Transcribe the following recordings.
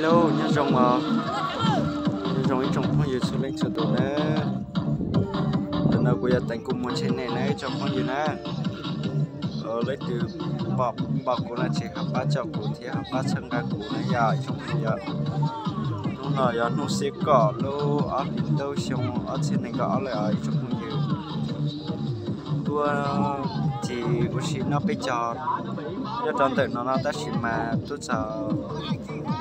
Yog nyob zoo os, nyob zoo ib tsoom phooj ywg txhua leej txhua tus na. Ntawm no kuv yog Teev Kua Muag Channel na ib tsoom phooj ywg na. Leej twg pom kuv no ces ho pab tsom kuv thiab ho pab txhawb nqa kuv na yom ib tsoom phooj ywg. Hnub no yog hnub xiab kaum lub ob hlis ntuj xyoo ob txhiab nees nkaum ob lawm os ib tsoom phooj ywg. Tuaj ces ua si noj peb caug nyob rau ntawm no no tab sis mas tuaj txog,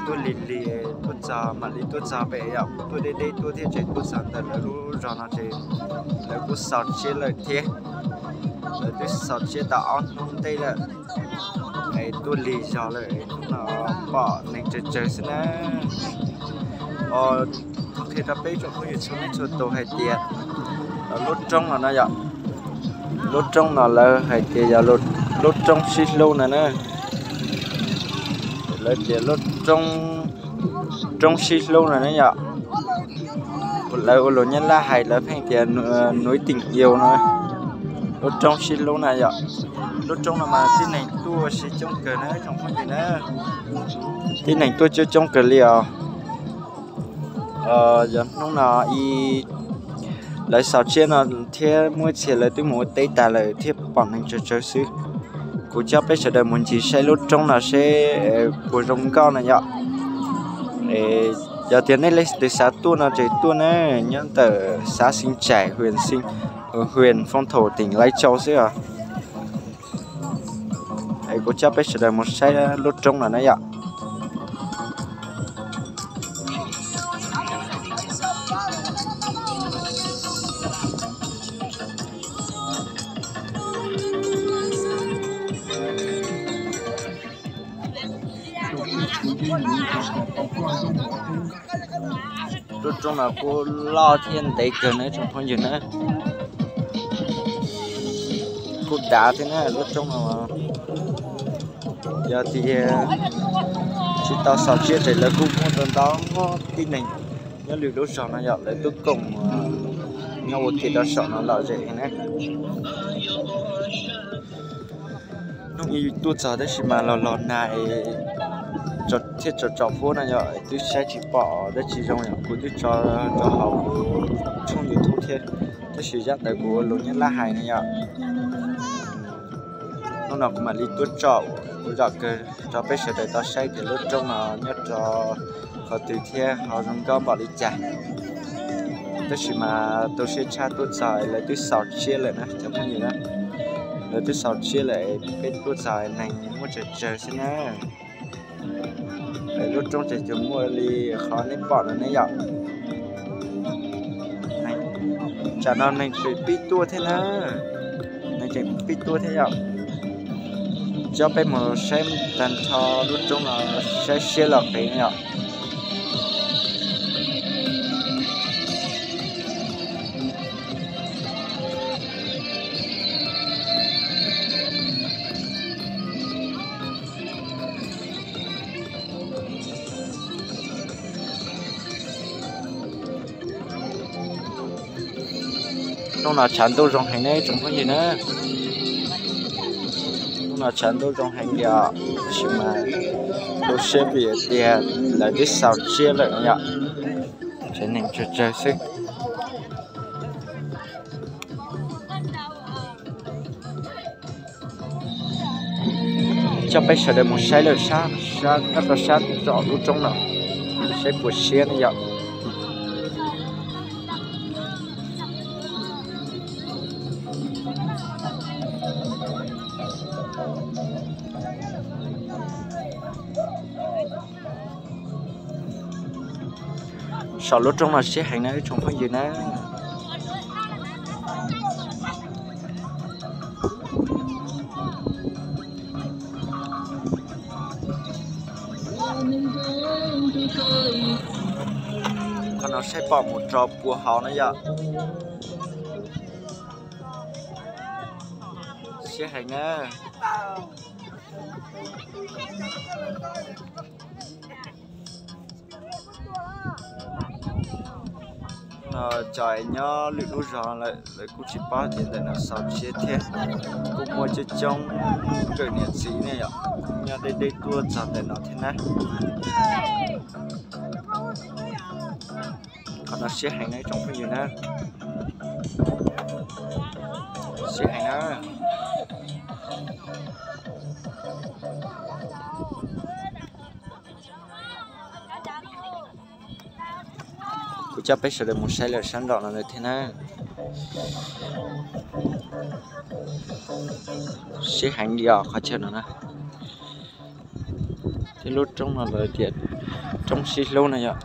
tuaj lig lig tuaj txog mam li tuaj txog pem yom, kuv tuaj deb deb tuaj thiab ces tuaj txog ntawm lawv lub zos no ces lawv kuj xaus tsiab lawm thiab. Lawv twb xaus tsiab tau ob hnub ntej lawm es tuaj lig zog lawm, hnub no pom neeg tsawg tsawg xwb na. Thov qhia rau peb tsoom phooj ywg txhua leej txhua tus hais tias lub roob no no yom, lub roob no lawv hais tias yog lub roob sib hlub no na. Lawv tias lub roob sib hlub no ne yom. Lawv ua lus Nyab Laj hais lawv pheej tias núi tình yêu no, lub roob sib hlub na yom. Lub roob no mas tib neeg tuaj ua si coob kawg na tsoom phooj ywg na, tib neeg tuaj coob coob kawg li os. Yog hnub no lawv xaus tsiab no thiab muaj ib txhia lawv twb mus ua teb tas lawm thiab pom neeg tsawg tsawg xwb. Kuv coj peb sawv daws mus ncig saib lub roob no seb puas zoo nkauj no yom. Yog tias nej leej twg xav tuaj no ces tuaj na, nyob ntawm xã Xín Trải, huyện Phong Thổ, tỉnh Lai Châu xwb os. Es kuv coj peb sawv daws mus saib lub roob no na yom. Lub roob no kuj loj thiab ntev kawg na tsoom phooj ywg na. Kuj dav thiab na lub roob no. Yog tias tsis tau xaus tsiab ces lawv kuj muaj ntau ntau tib neeg nyob lwm lub zos no yom, lawv twb koom nyob ua ke rau saum no lom zem heev na. Hnub ib tuaj txog tab sis mas los los nag thiab tsom tsom huab no yom, twb saib tsis pom dab tsi zoo yom, kuv twb tso rau hauv kuv tshooj YouTube thiab, tab sis zaj ntawd kuv ua lus Nyab Laj hais no yom. Hnub no kuv mam li tuaj tsom ua zom kawg rau peb sawv daws tau saib tias lub roob no nyob rau qhov twg thiab ho zoo nkauj npaum li cas. Tab sis mas tu siab tshaj tuaj txog lawv twb xaus tsiab lawm na cov phooj ywg na. Lawv twb xaus tsiab lawm, peb tuaj txog neeg muaj tsawg tsawg xwb na. Lub roob ces tsuas muaj li qhov nej pom no ne yom. Tsam no neeg tseem pib tuaj thiab na, neeg tseem pib tuaj thiab yom. Coj peb mus saib tag nrho lub roob no, saib siab los qev yom. Hnub no tshav ntuj zoo heev ne tsoom phooj ywg na. Hnub no tshav ntuj zoo heev li os, tab sis mas tu siab vim tias lawv twb xaus tsiab lawm no yom. Tsev neeg tsawg tsawg xwb. Coj peb sawv daws mus saib lawm sab, sab, nyob rau sab tsom lub roob no, saib puas siab ne yom. Saum lub roob no siab heev na ib tsoom phooj ywg na. Qhov no saib pom mus rau puag hauv na yom. Siab heev na. No cov nyob lwm lub zos lawm lawv kuj tsis paub tias ntawm no xaus tsiab thiab. Kuj muaj coob coob nkawm niam txiv ne yom. Nyob deb deb tuaj txog ntawm no thiab na. Qhov no siab heev na ib tsoom phooj ywg na. Siab heev na. Kuv coj peb sawv daws mus saib lawm sab nraum no lawm thiab na. Siab heev li os qhov chaw no na. Thiab lub roob no lawv tias roob sib hlub na yom.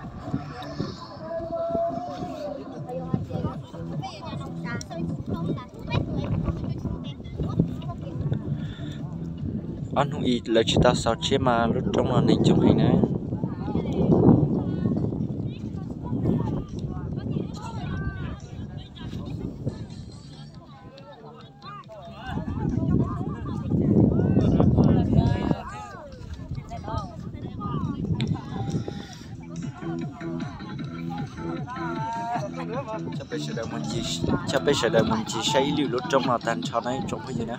Ob hnub ib lawv tsis tau xaus tsiab mas lub roob no neeg coob heev na. Coj peb sawv daws mus ncig saib ib lwm lub roob no tag nrho na ib tsoom phooj ywg na.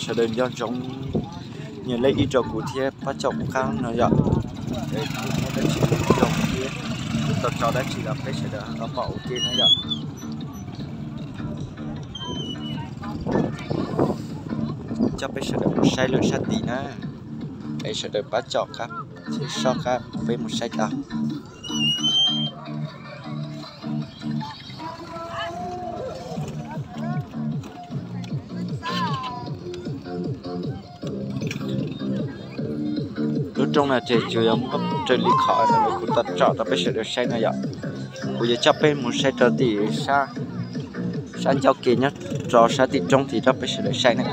Sawv daws nco ntsoov nias like ib rau kuv thiab pab caum kuv qab no yom. Kuv muaj dab tsi rau thiab kuv tau tso dab tsi los peb sawv daws ho tau pom ua ke na yom. Coj peb sawv daws mus saib lawm sab tid na. Es sawv daws pab caum qab thiab soj qab peb mus saib tau. Lub roob no ces tsuas yog muaj raws li qhov kuv tau tsom rau peb sawv daws saib no yom. Kuv yuav coj peb mus saib rau tim sab ncauj ke nyob rau sab tim roob tid rau peb sawv daws saib na.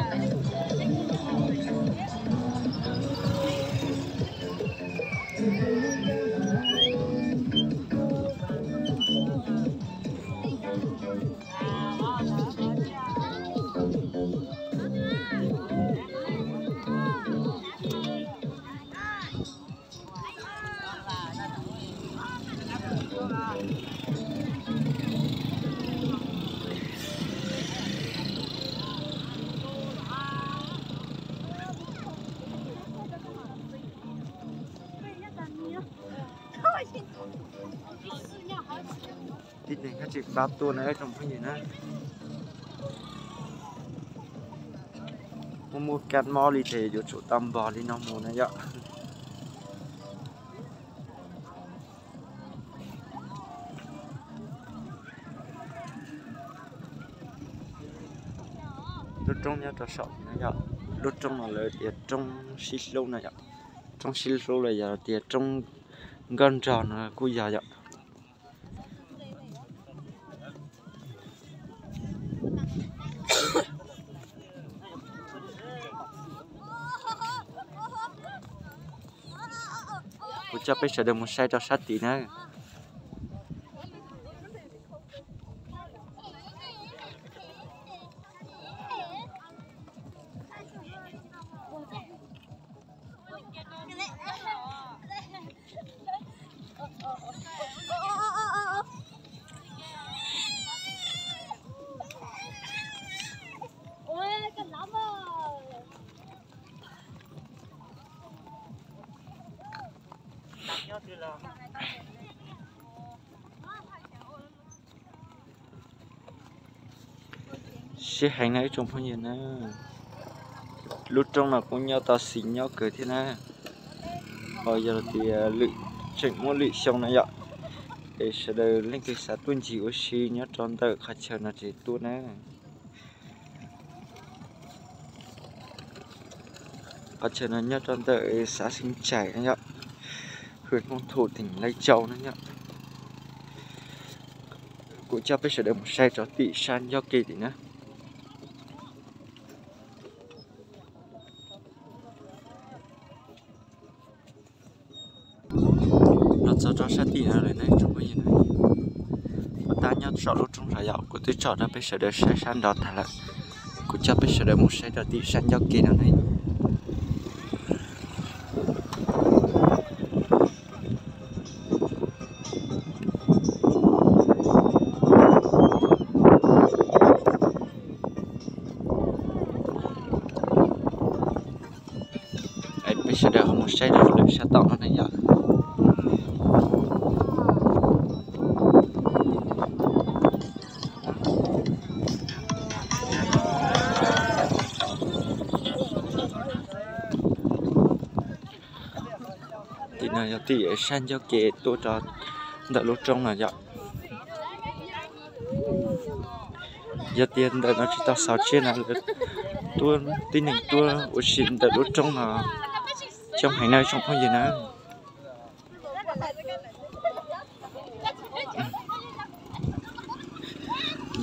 Tib neeg koj tsis pab tuaj na ib tsoom phooj ywg na. Muaj muaj kab mob li ces yuav tsum tau npog li no mus na yom. Lub roob nyob rau saum no yom. Lub roob no lawv tias roob sib hlub no yom. Roob sib hlub los yog tias roob nkauj nraug no kuj yog yom. Kuv coj peb sawv daws mus saib rau sab tid na. Siab heev na ib tsoom phooj ywg na. Lub roob no kuj nyob tau xis nyob kawg thiab na. Ho yog tias lwm, tseem muaj lwm xyoo na yom, es sawv daws leej twg xav tuaj ncig ua si nyob rau ntawm qhov chaw no ces tuaj na. Qhov chaw no nyob rau ntawm xã Xín Trải na yom, huyện Hương Thụ, tỉnh Lai Châu na yom. Kuv coj peb sawv daws mus saib rau tim sab ncauj ke tim na. Los txog rau sab tim no lawm na tsoom phooj ywg na. Ua tab nyob saum lub roob zos yom, kuv twb tsom rau peb sawv daws saib sab nraud tag lawm. Kuv coj peb sawv daws mus saib rau tim sab ncauj ke no na. Sawv daws ho mus saib rau lwm sab tom no na yom. Tim no yog tim sab ncauj ke tuaj rau ntawm lub roob no yom. Yog tias ntawm no tsis tau xaus tsiab na, lawv tuaj, tib neeg tuaj ua si ntawm lub roob no coob heev na tsoom phooj ywg na.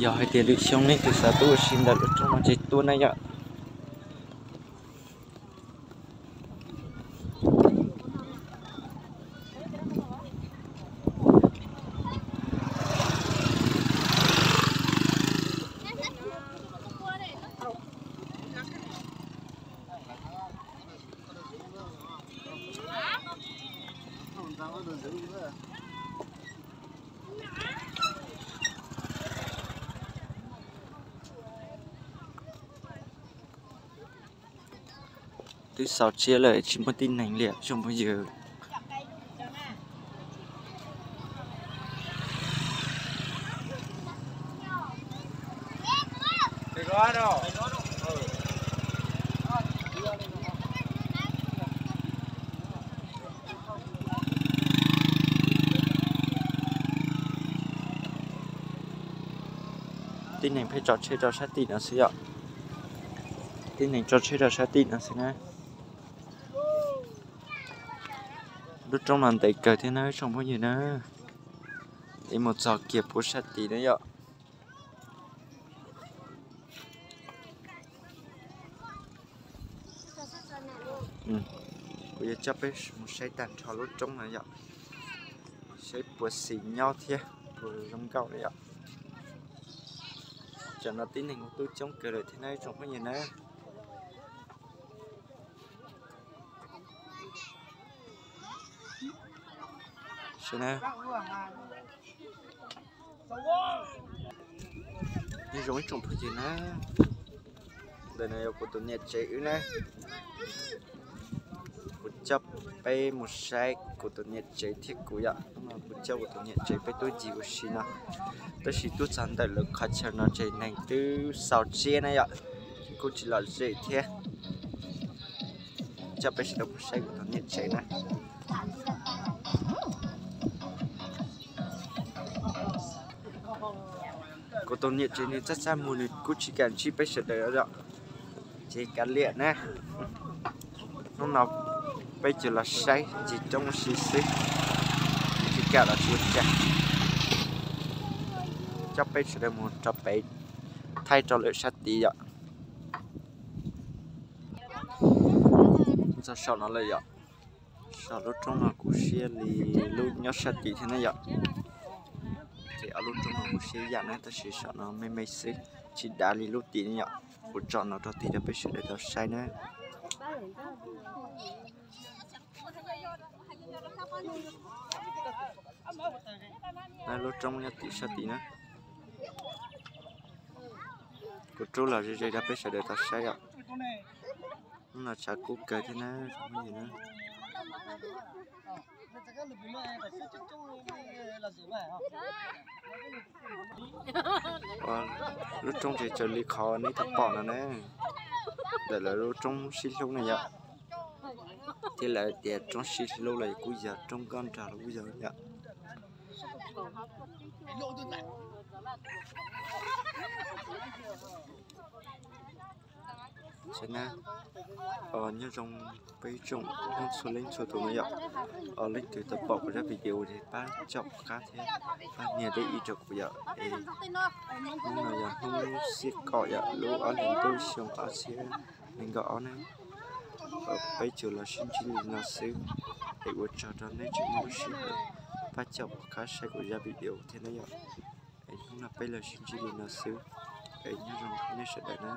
Yog hais tias lwm xyoo leej twg xav tuaj ua si ntawm lub roob no ces tuaj na yom. Twb xaus tsiab lawm tsis muaj tib neeg li tsoom phooj ywg. Tib neeg pheej tso tsheb rau sab tim no xwb yom. Tib neeg tso tsheb rau sab tim no xwb na. Lub roob no ntev kawg thiab na tsoom phooj ywg na. Ib mus txog kiag puag sab tid na yom. Kuv yuav coj peb mus saib tag nrho lub roob no yom, saib puas xis nyob thiab puas zoo nkauj na yom. Tam no tib neeg ua tub coob kawg lawm thiab na tsoom phooj ywg na. Nyob zoo ib tsoom phooj ywg na, ntawm no yog kuv tus niam tsev wb na. Kuv coj peb mus saib kuv tus niam tsev thiab kuv yom, hnub no kuv coj kuv tus niam tsev peb tuaj ncig ua si no, tab sis tuaj txog ntawm lawv qhov chaw no ces neeg twb xaus tsiab na yom, kuj tsis lom zem thiab. Coj peb sawv daws mus saib kuv tus niam tsev na. Kuv tus niam tsev nws txaj txaj muag nws kuj tsis kam ntsib peb sawv daws os, ces kav liam na. Hnub no peb tsuas los saib ncig roob ua si xwb, tsis kam los tsis ua cas. Coj peb sawv daws mus rau pem thaij rau lwm sab tid yom. Txog saum no lawm yom. Saum lub roob no kuj siab li lub nyob sab tid thiab na yom. Ces ob lub roob no kuj siab yam na, tab sis saum no me me xwb, tsis dav li lub tid na yom. Kuv tso no rau tid rau peb sawv daws tau saib na. Lub roob nyob tim sab tid na. Kuv rub los ze ze rau peb sawv daws tau saib os. Hnub no tshav kub kawg thiab na. Lub roob ces raws li qhov nej tau pom no na, ntawm lawv lub roob sib hlub na yom. Thiab lawv tias roob sib hlub los kuj yog, roob nkauj nraug los kuj yog yom. Nyob zoo peb tsoom Hmoob txhua leej txhua tus no yom. Leej twg tau pom kuv zaj video ces pab caum qab thiab pab nias dej ib rau kuv yom. Es hnub no yog hnub xiab kaum yom, lub ob hlis ntuj xyoo ob txhiab nees nkaum ob na. Peb tsuas los sib ntsib li no xwb, es ua tsaug rau nej tseem muaj sij hawm pab caum qab saib kuv zaj video thiab na yom. Es hnub no peb los sib ntsib li no xwb, es nyob zoo nej sawv daws na.